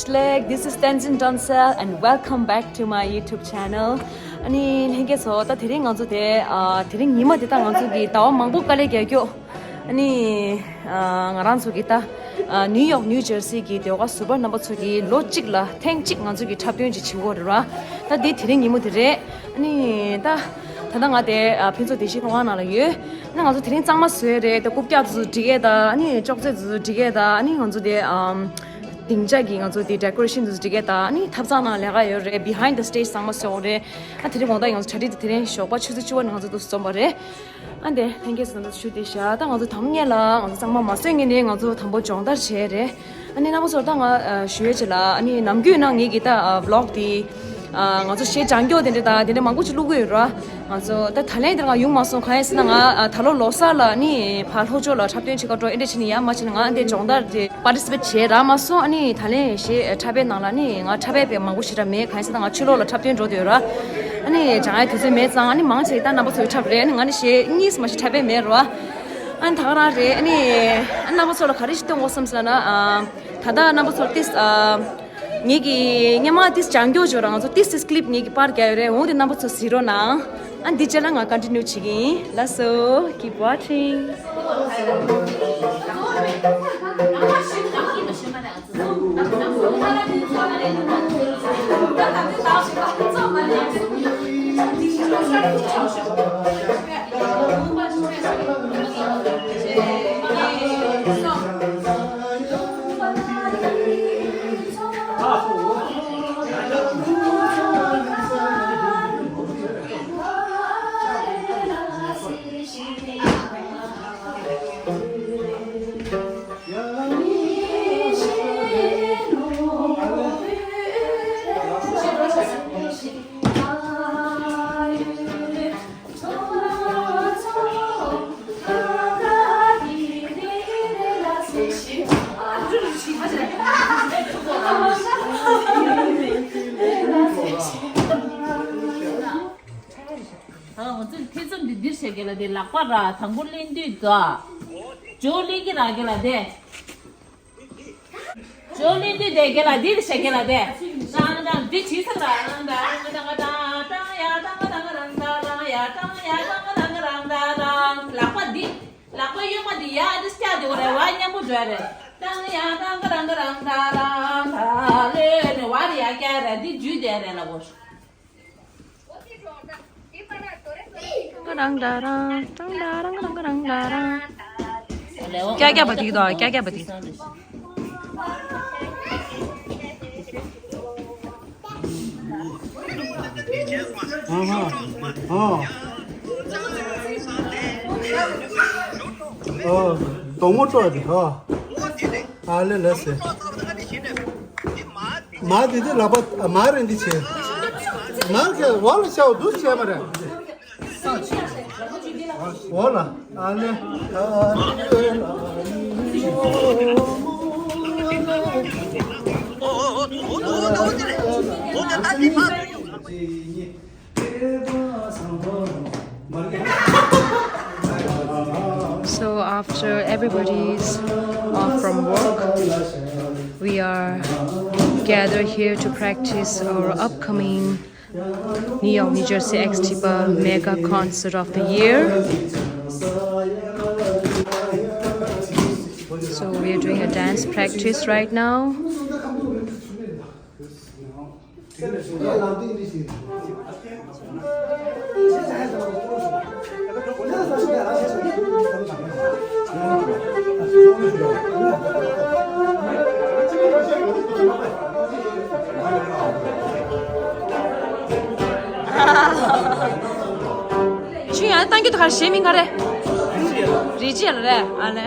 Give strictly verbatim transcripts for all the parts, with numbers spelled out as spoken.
Like, this is Tenzin Donsel and welcome back to my YouTube channel. ཨ་ནི་ལྷན་རྒྱས་ཚོ། ད་དེ་རིང་ང་ཚོ་དེ་ཨ་དེ་རིང་ཉི་མ་དེ་ད་ང་ཚོ་གི་ཟླ་བ་མང་པོ་དཀའ་ལས་རྒྱག་རྒྱུ། ཨ་ནི་ཨ་ང་རང་ཚོ་གི་ད་ཨ་ནིའུ་ཡོག་ནིའུ་ཇར་སི་གི་ཟློས་གར་ཟུར་པ་རྣམ་པ་ཚོ་གིས་ལོ་གཅིག་ལ་ཐེངས་གཅིག་ང་ཚོ་གི་འཁྲབ་སྟོན་ཅིག་བྱེད་ཀྱི་ཡོད་རེད་བ། ད་འདི་དེ་རིང་ཉིན་མོ་དེ་རེད། ཨ་ནི་ད་ད་ལྟ་ང་དེ་ཨ་ཕུན་ཚོགས་བདེ་སྐྱིད་ལྷ་ཁང་ནང་ལ་ཡོད། ཨ་ནི་ང་ཚོ་དེ་རིང་གཙང་མ་བཟོས་རེད། ད་རྐུབ་བཀྱག་ཚོ་སྒྲིག་ཡས་དང་། ཨ་ནི་ཅོག་ཙེ་ཚོ་སྒྲིག་ཡས་དང་། ཨ་ནི་ང་ཚོ་དེ་ཨམ་སྡིངས་ཆ་གི་ང་ཚོ་དེ་ཌེ་ཀོ་རེ་ཤན་དེ་ཚོ་སྒྲིག་ཡས་དང་། ཨ་ནི་ཐབ་ཚང་ནང་ལས་ཀ་ཡོད་རེད། བི་ཧའིན་ཌི་ད་སི་ཊེཇ་གཙང་མ་བཟོས་ཡོད་རེད། ཨ་དེ་རིང་དགོང་དག་ང་ཚོ་གྲ་སྒྲིག་དེ་དེ་རིང་ཞོགས་པ་ཆུ་ཚོད་བཅུ་པ་ནས་ང་ཚོ་འདུག་སེ་འཛོམས་པ་རེད། ཨ་འདི་ལྷན་རྒྱས་ཚོ་ད་ཞུ་བདེ་ཤག་ད་ང་ཚོ་དང་པོ་ཉིད་ལ་ང་ཚོ་གཙང་མ་མ་བཟོས་སྔོན་ནས་ང་ཚོ་དང་པོ་སྦྱོང་བརྡར་བྱས་རེད། ཨ་ནི་རྣམ་པ་ཚོར་ད་ང་ཨ་ཞུ་ཡས་བྱས་ལ། ཨ་ནི་ནམ་རྒྱུན་ནང་ངེད་ཀྱི་ད་ཨ་བི་ལོག་དེ་ཨ་ང་ཚོ་གཞས་སྦྱང་རྒྱུ་དེ་འདྲ་དང་དེ་འདྲ་མང་པོ་ཅིག་བླུག་གི་ཡོད་ར། ང་ཚོ་ད་ད་ལན་དེར་ང་ཡོང་མ་སོང་། གང་ཡིན་ཟེར་ན་ང་ཨ་ད་ལོ་ལོ་གསར་ལ་ཨ་ནི་ཕར་ལྷོ་ཕྱོགས་ལ་འཁྲབ་སྟོན་བྱེད་ག་འགྲོ། ཨེ་འདྲ་བྱས་ནས་ཡར་མར་བྱས་ནས་ང་ཨ་འདི་སྦྱོང་བརྡར་དེ་པར་ཊི་སི་པེཊ་བྱས་རག་མ་སོང་། ཨ་ནི་ད་ལན་གཞས་འཁྲབ་པའི་ནང་ལ་ནི་ང་འཁྲབ་པའི་དཔེ་མང་པོ་ཞེ་དྲག་མེད། གང་ཡིན་ཟེར་ན་ང་ཕྱི་ལོགས་ལ་འཁྲབ་སྟོན་འགྲོ་འདོད་ར། ཨ་ནི་སྦྱང་ཡ་དུས་ཚོད་མེད་ཙང་། ཨ་ནི་མང་ཆེ་ད་རྣམ་པ་ཚོ་འཁྲབ་རེད། ཨ་ནི་ང་ནི་གཞས་གཉིས་མ་ཞིག་འཁྲབ་པའི་མེད་ར། ཨ་ནི་ད་ག་རང་རེད། ཨ་ནི་ཨ་རྣམ་པ་ཚོ་ལ་ག་རེ་ཞིག་སྟོན་དགོས་བསམ་ཟེར་ན། ཨ་ད་ལྟ་རྣམ་པ་ཚོར་ཏིས་ཨ་ངེད་ཀྱི་སྔོན་མ་ཏིས་སྦྱང་རྒྱུ་བྱོས་ར། ང་ཚོ་ཏིས་ཏིས་ཀི་ལིབ་ངེད་ཀྱི་པར་རྒྱག་ཡོད་རེད། འོང་དེ་རྣམ་པ་ཚོ་གཟིགས་རོགས་གནང་། ཨ་འདི་རྗེས་ལ་ང་ཀོན་ཊི་ནིའུ་བྱེད་ཀྱི་ཡིན། ལགས་སོ། Keep watching. ང་ཚོས་ཐེ་ཚོམ་འདི་འདིར་བྱེད་དགོས་ལ། དེ་ལག་པ་ར་དང་པོ་ལེན་དུས་དོ། ཇོ་ལེན་གྱི་ར་གི་ལ་དེ། ཇོ་ལེན་དུས་དེ་གི་ལ་འདིར་བྱེད་དགོས་ལ་དེ། ཏང་ཏང་འདི་བྱིས་ས་ར། ཏང་ཏང་ཏང་ཏང་ཏང་ཏང་ཡ། ཏང་ཏང་རང་ཏང་རང་ཡ། ཏང་ཡ་ཏང་ཏང་རང་ཏང་རང་། ལག་པ་འདི། ལག་པ་གཡོན་མ་འདི་ཡ་འདི་བཀྱག་དེ་གོ་རེ་བ་མཉམ་པོ་འགྲོ་རེ། ཏང་ཡ་ཏང་ཏང་རང་ཏང་རང་ཏང་ལེ་ནི་བ་རེ་ཡ་བཀྱག་རེ། འདི་འཇུས་དེ་རེ་ལ་གོ། ཀ་རང་ད་རང་ཀྲང་ད་རང་ཀ་རང་ཀ་རང་ད་རང་། ཀྱ་ཀྱ་བ་དི་དོ། ཀྱ་ཀྱ་བ་དི། ཨ་ཧ། ཨ། ཨ། དོང་མོ་སྤྲོ་དི་ཧ། ཨ་ལེ་ལེ་སེ། མ་དེ་དེ་ལག་པ་མ་རེད་འདི་བྱས། མ་ཁྱེད་འོག་ལ་ཤའོ་འདུག་བྱས་མ་རེད། འོག་ལ་ཨ་ལེ། So after everybody's off from work, we are gathered here to practice our upcoming New York, New Jersey X T P A mega concert of the year. So we are doing a dance practice right now. ཆུ་ཡང་བཏང་རྒྱུ་དུ་གར་གཞས་མིང་ག་རེ། རི་ཇི་ཡ་ལ་རེད། ཨ་ལེ།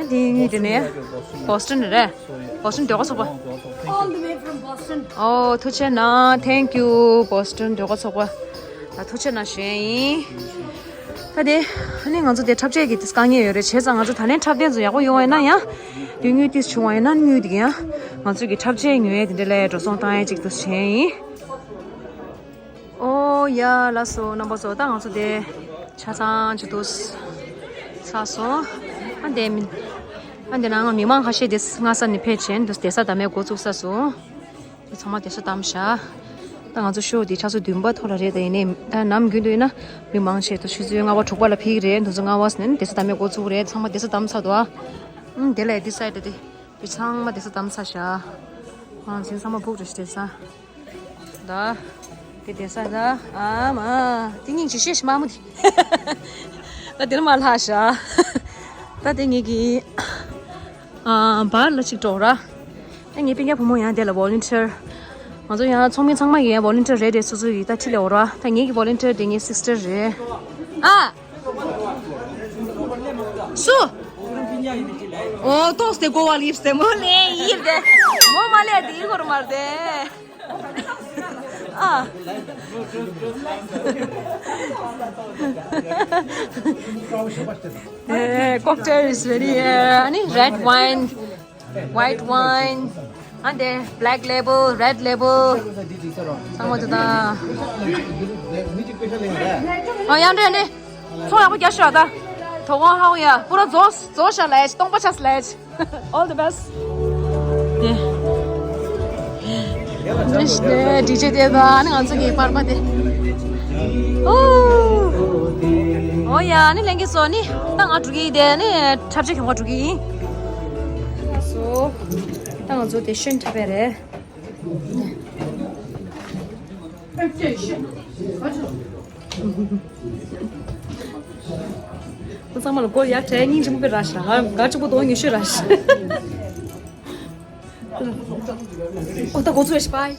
དེ་ངའི་དེ་ནས་Boston་རེད། Boston་ཟློས་གར་ཚོགས་པ། All the way from Boston. ཨོ་ཐུགས་རྗེ་གནང་། Thank you Boston་ཟློས་གར་ཚོགས་པ། ད་ཐུགས་རྗེ་གནང་ཞུ་ཡ་ཡིན། ད་དེ་ཨ་ནི་ང་ཚོ་དེ་འཁྲབ་ཆས་ཀྱི་དེ་དཀའ་ངལ་ཡོད་རེད། བྱས་ཙང་ང་ཚོ་ད་ལན་འཁྲབ་སྟོན་ཚོ་ཡག་པོ་ཡོང་བ་ཡིན་ན་ཡང་། དེ་དངུལ་ཏིས་བྱུང་བ་ཡིན་ན་དངུལ་དེ་ཡང་ང་ཚོ་གི་འཁྲབ་ཆས་ཉོ་ཡས་དེ་འདྲ་ལ་འགྲོ་སོང་བཏང་ཡས་ཅིག་ཏུ་བྱས་ཡིན། ཨོ་ཡ་ལགས་སོ་རྣམ་པ་ཚོ། ད་ང་ཚོ་དེ་ཆ་ཚང་ཅིག་ཏུ་ཚར་སོང་། ཨ་དེ་མི་ཨ་དེ་ནང་མི་མང་ཁ་ཤས་དེ་སྔ་ས་ནས་ཕེབས་བྱས་འདུག་བསྡད་ས་དམ་པའི་འགོ་བཙུགས་ཚར་སོང་། དེ་ཚང་མ་བསྡད་ས་དམ་བཞག་ད་ང་ཚོ་ཤོ་དེ་ཆུ་ཚོད་བདུན་པ་ཐོག་ལ་རེད། ད་ཡིན་ནའི་ད་ནམ་རྒྱུན་དུ་ཡིན་ན་མི་མང་ཆེད་དུ་ཆུ་ཚོད་ལྔ་པ་དྲུག་པ་ལ་ཕེབས་ཀྱི་རེད། དེ་ཚོ་ལྔ་པ་ནས་བསྡད་ས་དམ་པའི་འགོ་བཙུགས་རེད། ཚང་མ་བསྡད་ས་དམ་ཚར་འདུག་ཨ་ཨུམ་དེ་ལས་འདི་སའི་ཌི་དེ་དེ་ཚང་མ་བསྡད་ས་དམ་ཚར་བཞག་ང་ཚོ་ཚང་མ་སྦུག་རེད་བསྡད་ས། ད་དེ་བསྡད་ས་ད་ཨ་མ་དེ་སྙིང་རྗེ་ཤེས་མ་མོ་དེ་ད་དེར་མ་ལྷག་བཞག་ད་དེ་ངེད་ཀྱི་ཨ་བར་ལ་ཅིག་འགྲོ་ར། ད་ངའི་སྤུན་ཀྱག་བུ་མོ་ཡང་དེ་ལ་ཝོ་ལན་ཊིར། ང་ཚོ་ཡང་ཚོགས་མི་ཚང་མ་ཡང་ཝོ་ལན་ཊིར་རེད་རེད། སོ་སོ་ཡི་ད་ཁྲི་ལས་འོ་ར། ད་ངེད་ཀྱི་ཝོ་ལན་ཊིར་དེ་ངའི་སིས་ཊར་རེད། ཨ། སུ། ཨོ་ཏོག་སྟེ་གོ་བ་ལིབ་སྟེ་མོ་ལེ་ཡིབ་དེ། མོ་མ་ལེ་དེ་ཡི་གོར་མར་དེ། ཨ། Eh, cocktail is ready. ཨ་ནི་red wine, white wine, and the black label, red label. ཚང་མ་དེ་དང་། ཨ་ཡང་འདྲ་ནི། ཚོང་ཡག་པོ་རྒྱག་ཤོག་ད། དོ་དགོང་ཧ་གོ་ཡ། པུ་ར་རྫོགས་རྫོགས་ཤག་ལས། སྟོང་པ་ཆགས་ལས། All the best. ནི་ཌི་ཇེ་དེ་ད་ནི་ང་ཚོ་གི་པར་པ་དེ། ཨོ་ཡ་ནི་ལྷན་རྒྱས་ཚོ་ནི་ད་ང་འགྲོ་གི་དེ་ནི་འཁྲབ་ཆས་གྱོན་ག་འགྲོ་གི་ཡིན། སོ་ད་ང་ཚོ་དེ་ཤོན་འཁྲབ་པ་རེད། ཁོ་ཚང་མ་ལ་སྒོ་ཡར་དྲན་སྙིང་རྗེ་མོ་དཔེ་ར་ཤ། ང་ག་གཅིག་པོ་དོ་ཉི་ཤུ་ར་ཤ། ཨོ་ད་འགོ་ཚུགས་ཤ་པའི།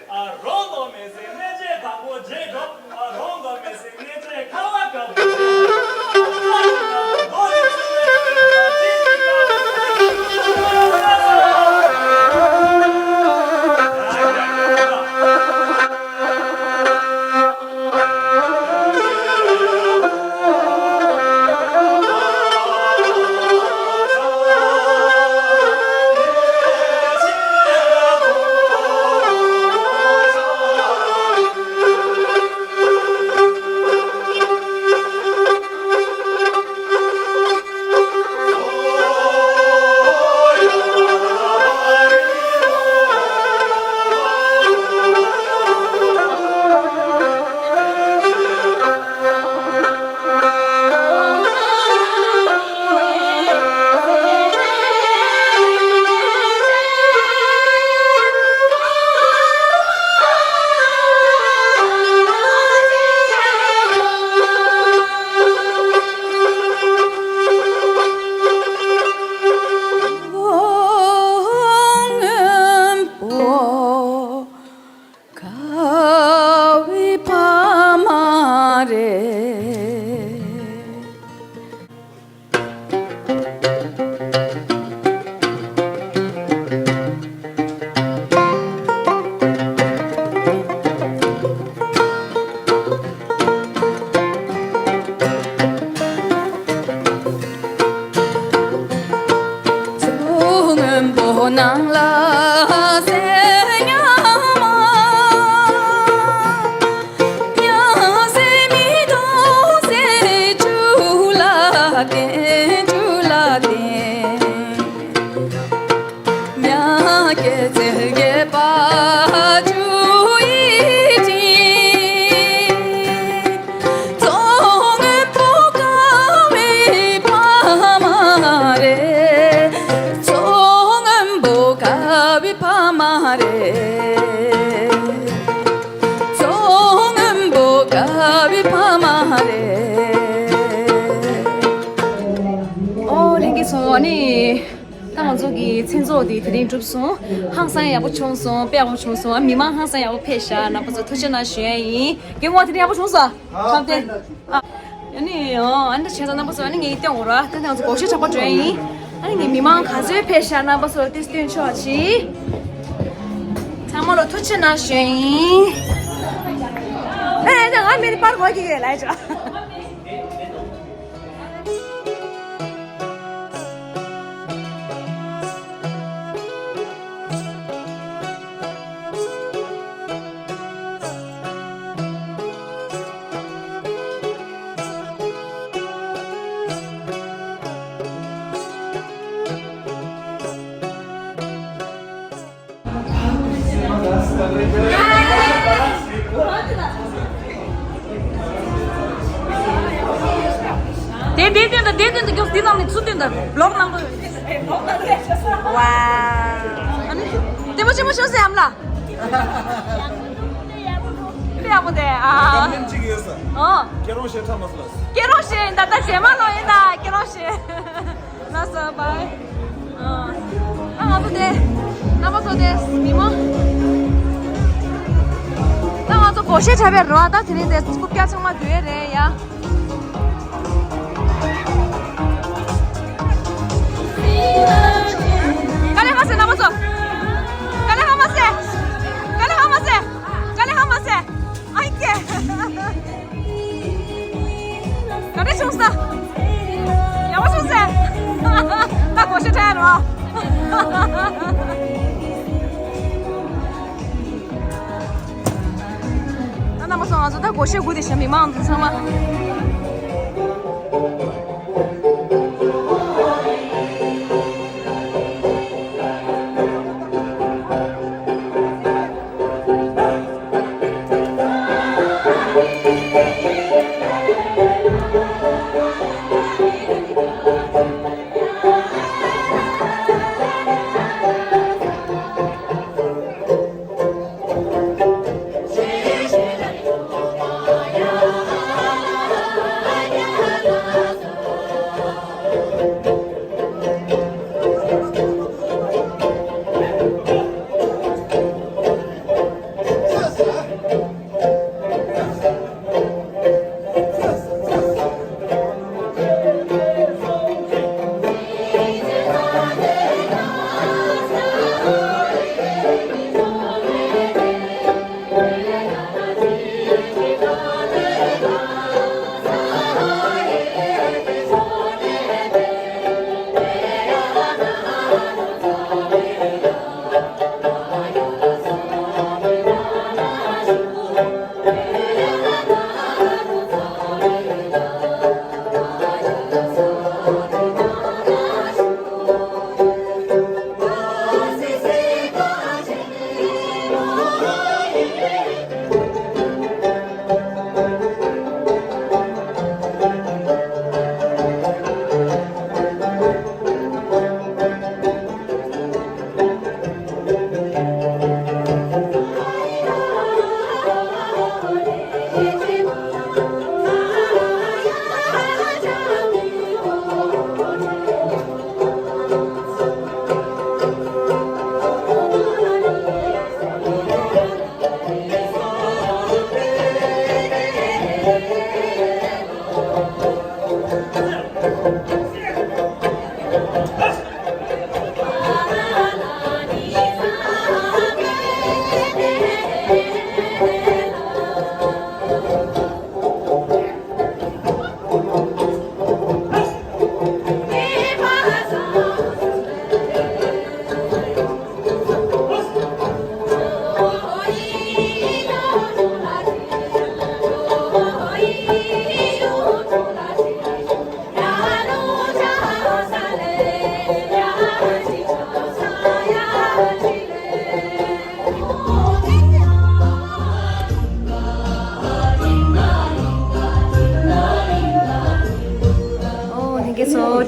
ཨ་རོང་དུ་མི་སེར་གནས་བཅས་དང་པོ་རྗེས་འགྲོ། ཨ་རོང་དུ་མི་སེར་གནས་བཅས་ཁ་བ་དཀར་པོ་རྗེས་འགྲོ། ཨ་ཁ་ཅིག་ན་དོ་རི་ཚུ་ལེ་ཨ་ཅི་ཅི་ཀ་ཨོ་ལྷན་རྒྱས་ཚོ། ཨ་ནི་ད་ང་ཚོ་གི་མཚན་ཚོགས་འདི་དེ་རིང་གྲུབ་སོང་། ཧང་སང་ཡག་པོ་བྱུང་སོང་། དཔེ་ཡག་པོ་བྱུང་སོང་། ཨ་མི་མང་ཧང་སང་ཡག་པོ་ཕེབས་ཤག་རྣམ་པ་ཚོ་ཐུགས་རྗེ་གནང་ཞུ་ཡ་ཡིན། རྒན་ངོ་དེ་རིང་ཡག་པོ་བྱུང་སོང་། ཨ་ཁམས་བརྟན། ཨ་ནི་ཨོ་ཨ་ནི་ད་བྱས་ཙང་རྣམ་པ་ཚོ། ཨ་ནི་ངས་སྟོན་འོ་ར། ད་ང་ཚོ་སྒོར་གཞས་གྲགས་པ་འགྲོ་ཡ་ཡིན། ཨ་ནི་ངས་མི་མང་ག་ཚོད་ཕེབས་ཤག་རྣམ་པ་ཚོ་ལ་ཏིས་སྟོན་ཆོག་ཅིག་ཚང་མ་ལ་ཐུགས་རྗེ་གནང་ཞུ་ཡ་ཡིན། ཨེ་ད་ང་མི་རི་པར་གོ་གི་ཡོད་ལ་ཅོ། དེ་དེ་སྟོན་དང་། དེ་སྟོན་དང་། མགྱོགས་འདི་ནང་ནས་ཚུར་སྟོན་དང་། བི་ལོག་གནང་དགོས། ཝའོ། ཨ་ནི་ལྟད་མོ་ཆེན་མོ་ཤོག་ཟེར་ཨ་མ་ལགས། དཔེ་ཡག་པོ་འདུག་ཨ། ཀམ་པ་ལན་གཅིག་ཡོད་ས། ཨོ། སྐྱེ་རོང་གཞས་འཁྲབ་མ་སོང་ལ། སྐྱེ་རོང་གཞས་ཡིན་ད། ད་རྗེས་མ་ལོ་ཡིན་ད། སྐྱེ་རོང་གཞས། ལགས་སོ། བའི། ཨ། ད་ང་ཚོ་དེ། རྣམ་པ་ཚོ་དེ་མི་མང་། ད་ང་ཚོ་སྒོར་གཞས་འཁྲབ་པའི་རོ། ད་དེ་རིང་དེ་རྐུབ་བཀྱག་ཚང་མ་བསྡུས་རེད་ཡ། དཀའ་ལས་ཁག་སེ་རྣམ་པ་ཚོ། དཀའ་ལས་ཁག་མ་སེ། དཀའ་ལས་ཁག་མ་སེ། དཀའ་ལས་ཁག་མ་སེ། ཨ་ཀྱེ། ག་འདྲ་བྱུང་ས། ཡག་པོ་བྱུང་ས། ད་སྒོར་གཞས་འཁྲབ་རོགས། ད་རྣམ་པ་ཚོ། ང་ཚོ་ད་སྒོར་གཞས་སྒུག་བསྡད་ཤག་མི་མང་ཚང་མ།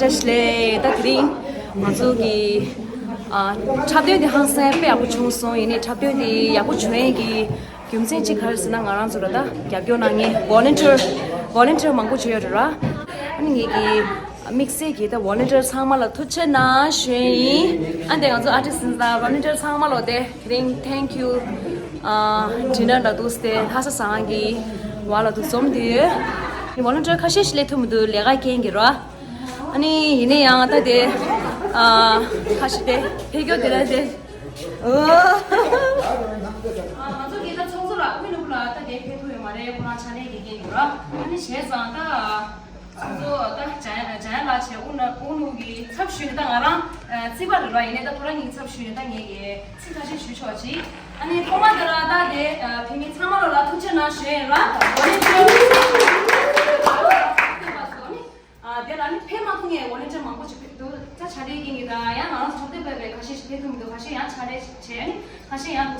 ལས་ད་དེ་རིང་ང་ཚོ་གི་ཨ་འཁྲབ་སྟོན་དེ་ཧང་སང་དཔེ་ཡག་པོ་བྱུང་སོང་། ཡིན་ནའི་འཁྲབ་སྟོན་དེ་ཡག་པོ་བྱུང་ཡས་ཀྱི་རྒྱུ་མཚན་གཅིག་ག་རེ་ཟེར་ན། ང་རང་ཚོ་ལ་ད་རྒྱབ་སྐྱོར་གནང་མཁན་volunteer volunteer་མང་པོ་བྱས་ཡོད་རེད་ར། ཨ་ནི་ངེད་ཀྱི་དམིགས་བསལ་གྱི་ད་volunteer་ཚང་མ་ལ་ཐུགས་རྗེ་གནང་ཞུ་ཡས་ཡིན། ཨ་ནི་ང་ཚོ་artist་དང་volunteer་ཚང་མ་ལ་དེ་དེ་རིང་thank you ཨ་dinner་ལ་འདུག་སྟེ་ལྷ་ས་ཟ་ཁང་གི་བར་ལ་འདུག་འཛོམས་བསྡད་ཡོད། ཨ་ནི་volunteer་ཁ་ཤས་ཤིག་སླེབས་ཐུབ་མི་འདུག་ལས་ཀ་རྐྱེན་གྱིས་ར། ཨ་ནི་ཡིན་ན་ཡང་ད་དེ་ཨ་ཁ་ཤས་དེ་ཕེབས་སྐྱོ་དེ་ལ་དེ། ཨོ། ང་ཚོ་གི་ད་ཚོགས་གཙོ་ལགས་ཀུན་ནུ་ལགས་ད་དེ་ཕེབས་ཐུབ་ཡོད་མ་རེད། ཁོ་རང་ཕྱག་ལས་ཀྱི་རྐྱེན་གྱིས་ར། ཨ་ནི་བྱས་ཙང་ད་ཚོགས་གཙོ་ད་འཇམ་དབྱངས་ལགས་བྱས་ཨུ་ནུ་ཨུ་ནུ་གི་ཚབ་ཞུས་ནས་ད་ང་རང་རྩིས་པ་རེད་ར། ཡིན་ནའི་ད་ཁོ་རང་གཉིས་ཚབ་ཞུས་ནས་ད་ངས་ཀྱི་ཚིག་ཁ་ཤས་ཞུ་ཆོག་ཅིག་ཨ་ནི་ཐོག་མ་དེ་ལ་ད་དེ་ཕེབས་མཁན་ཚང་མ་ལོ་ལ་ཐུགས་རྗེ་གནང་ཞུ་ཡིན་ར། ཨ་དེ་ལ་ནི་ཕེབས་མ་ཐུབ་མཁན་volunteer་མང་པོ་ཅིག་ཕེབས་འདུག་ད་ཕྱག་ལས་ཀྱི་ངེད་ད་ཡང་ང་རང་ཚོ་འཁྲབ་སྟོན་པ་བས་ཁ་ཤས་ཤིག་ཕེབས་ཐུབ་མི་འདུག་ཁ་ཤས་ཡང་ཕྱག་ལས་བྱས་ནི་ཁ་ཤས་ཡང་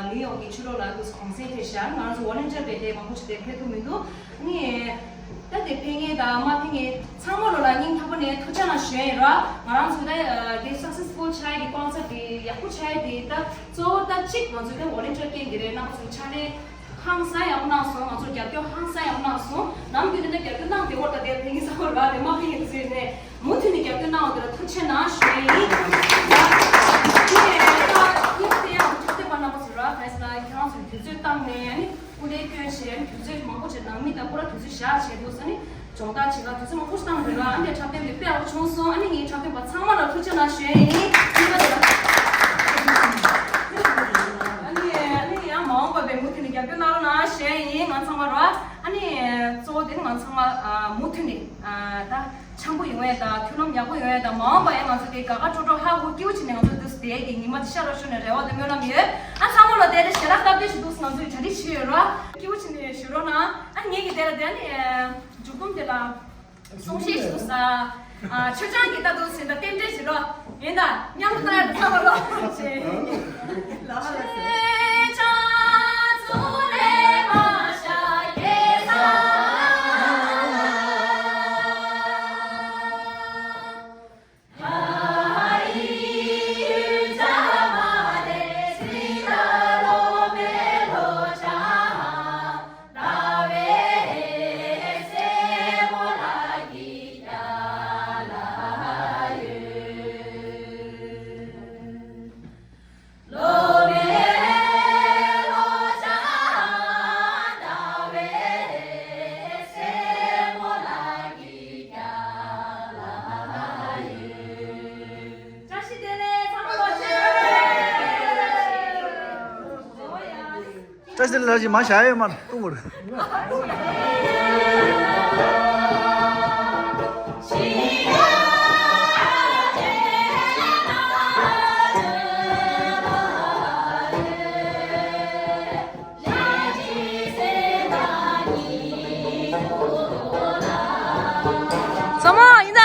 ནིའུ་ཡོག་གི་ཕྱི་ལོགས་ལ་དུས་གུང་སེང་ཕེབས་ཤག་ང་རང་ཚོ་volunteer་བས་དེ་མང་པོ་ཅིག་དེ་ཕེབས་ཐུབ་མི་འདུག་ཨ་ནི། ད་དེ་ཕེབས་མཁན་དང་མ་ཕེབས་མཁན་ཚང་མ་ལོ་ལ་སྙིང་ཐག་པ་ནས་ཐུགས་རྗེ་གནང་ཞུ་ཡིན་ར། ང་རང་ཚོ་ད་དེ་successful་ཆགས་ཡ་གི་concert་དེ་ཡག་པོ་ཆགས་ཡ་དེ་ད་གཙོ་བོ་ད་གཅིག་ང་ཚོ་ད་volunteer་རྐྱེན་གྱིས་རེད། རྣམ་པ་ཚོ་ཕྱག་ལས་ཧང་སང་ཡག་པོ་གནང་སོང་། ང་ཚོ་རྒྱབ་སྐྱོར་ཧང་སང་ཡག་པོ་གནང་སོང་། ནམ་རྒྱུན་དེ་འདྲ་རྒྱབ་སྐྱོར་གནང་བདེ་བོ་ད་དེ་ཕེབས་མཁན་ཚང་མ་ལོ་ལ་དེ་མ་ཕེབས་མཁན་ཚོས་ནས་མུ་མཐུད་ནས་རྒྱབ་སྐྱོར་གནང་བ་དེ་ལ་ཐུགས་རྗེ་གནང་ཞུ་ཡིན། ད་དེ་ད་དེ་ཡང་ཁྱོད་བསྟན་པ་རྣམ་པ་ཚོ་ར་ག་ས་ཁྱེད་རང་ཚོའི་དུས་ཚོད་བཏང་ནས་ཨ་ནི། སྐུ་ལས་བསྐྱོན་བྱས་དུས་ཚོད་མང་པོ་ཅིག་ནང་མི་དང་སྐོར་དུས་ཚོད་བཞག་བྱས་འདུག་ས་ནི་སྦྱོང་བརྡར་བྱེད་ག་དུས་ཚོད་མང་པོ་ཞིག་བཏང་འདུག་ཨ་ནི་འཁྲབ་སྟོན་དེ་དཔེ་ཡག་པོ་བྱུང་སོང་། ཨ་ནི་ངའི་འཁྲབ་སྟོན་པ་ཚང་མ་ལ་ཐུགས་རྗེ་གནང་ཞུ་ཡ་ཡིན། ཨ་ནི་ཨ་ནི་ཡང་མ་འོངས་པ་བས་མུ་མཐུད་ནས་རྒྱབ་སྐྱོར་གནང་རོགས་གནང་ཞུ་ཡ་ཡིན། ང་ཚང་མ་རོ། ཨ་ནི་གཙོ་བོ་དེ་ནི་ང་ཚང་མ་མུ་མཐུད་ནས་ད། འཆམ་པོ་ཡོང་ཡས་དང་མཐུན་ལམ་ཡག་པོ་ཡོང་ཡས་དང་མ་འོངས་པ་ཡང་ང་ཚོ་དེ་དགའ་དགའ་སྤྲོ་སྤྲོ་ཧ་ཧུ་སྐྱིད་པོ་བྱས་ནས་ང་ཚོ་འདུག་སེ་དེ་གི་ཉི་མ་དེ་ཤར་རོགས་ཞུ་ནས་རེ་བ་དང་སྨོན་ལམ་ཡོད། ཨ་ཚང་མ་ལ་དེ་དེ་ཞལ་ལག་སྟབས་བདེ་ཞིག་འདུག་སེ་ང་ཚོས་གྲ་སྒྲིག་བྱས་ཡོད་ར། སྐྱིད་པོ་བྱས་ནས་བཞུགས་རོགས་གནང་། ཨ་ངེད་ཀྱི་དེ་ལ་དེ་ནི་མཇུག་སྡོམ་དེ་ལ་གསུང་བཤད་ཞིག་འདུག་ས། ཨ་ཆོས་ཅང་གི་ལྟ་འདུག་སེ་ད་རྟེན་འབྲེལ་ཞིག་རོ། ཡིན་ད་མཉམ་དུ་ལྟ་ཡ་དེ་ཚང་མ་རོ། བཀྲ་ཤིས་བདེ་ལེགས། ཚང་མ་ལོ་ཆེ། བཀྲ་ཤིས་བདེ་ལེགས་ཞེས་མ་བྱ་ཡོད་མ་གཏོང་བར། ཚང་མ་ཡིན་ད།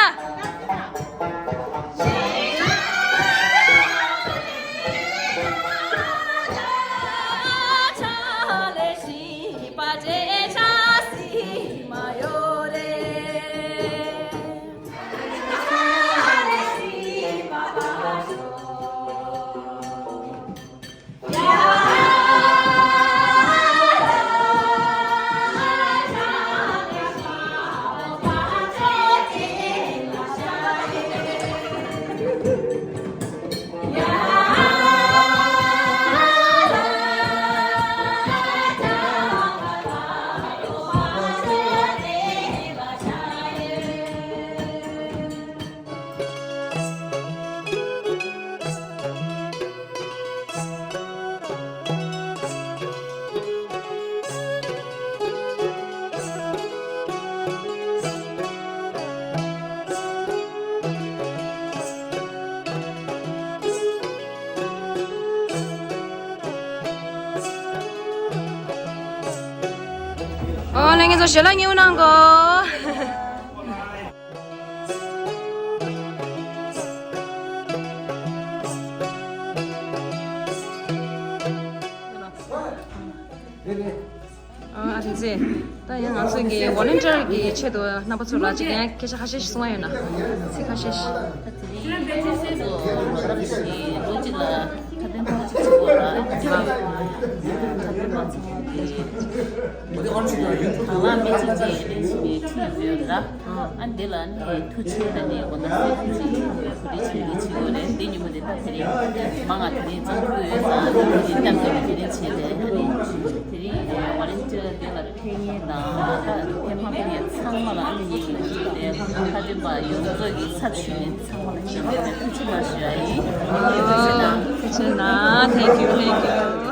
ཨོ་ལྷན་རྒྱས་ཚོ་ཞལ་ལག་མཉེས་པོ་གནང་གོ། ཨ་ཨ་ཙི། ད་ཡང་ང་ཚོ་གི་ཝོ་ལན་ཊི་ཡར་གི་ཆེད་དུ་རྣམ་པ་ཚོ་ལ་ཅིག་ཡང་སྐད་ཆ་ཁ་ཤས་ཤིག་གསུང་ཡ་ཡོད་ན། ཚིག་ཁ་ཤས་ཤིག་ད་དེ་རིང་ང་ཚོ་ལོ་གཅིག་ལ་ཁ་འདོན་པ་གཅིག་བྱེད་དགོས་ལ། ཁ་འདོན་པ་ཚང་མ་གི་དང་བླངས་སྨན་བཅོས་ཀྱི་ལས་གཞི་ནས་ཁྲིད་ཡོད་ར། ཨ་འདི་ལ་ནི་ཐུགས་རྗེ་ཆེ་ལ་ནི་འོ་ན་སེ་ཐུགས་རྗེ་ཆེ་གོ་རེ་ཆེ་རེ་ཆེ་གོ་རེ། འདི་ཉིན་མོ་འདི་ད་དེ་རིང་མ་ང་དེ་རིང་ཙམ་ཐུག་ཡོད་ཙང་འདི་སྟབས་ཀྱིས་དེ་རིང་བྱས་ཏེ། ཨ་ནི་དེ་རིང་ཝོ་ལན་ཊི་ཡར་འདི་ལ་ཕེབས་མཁན་དང་ད་ཕེབས་མ་ཕེབས་མཁན་ཚང་མ་ལ་ཨ་ནི་ངས་ཡིན་གཅིག་དེ་ཁ་འདོན་པ་ཡོངས་རྫོགས་ཀྱི་ཚབ་ཞུས་ནས་ཚང་མ་ལ་ཞེ་དྲག་ཐུགས་རྗེ་ཆེ་ཞུ་ཡ་ཡིན། ཐུགས་རྗེ་ཆེ་གནང་། ཐུགས་རྗེ་ཆེ་གནང་། Thank you, thank you.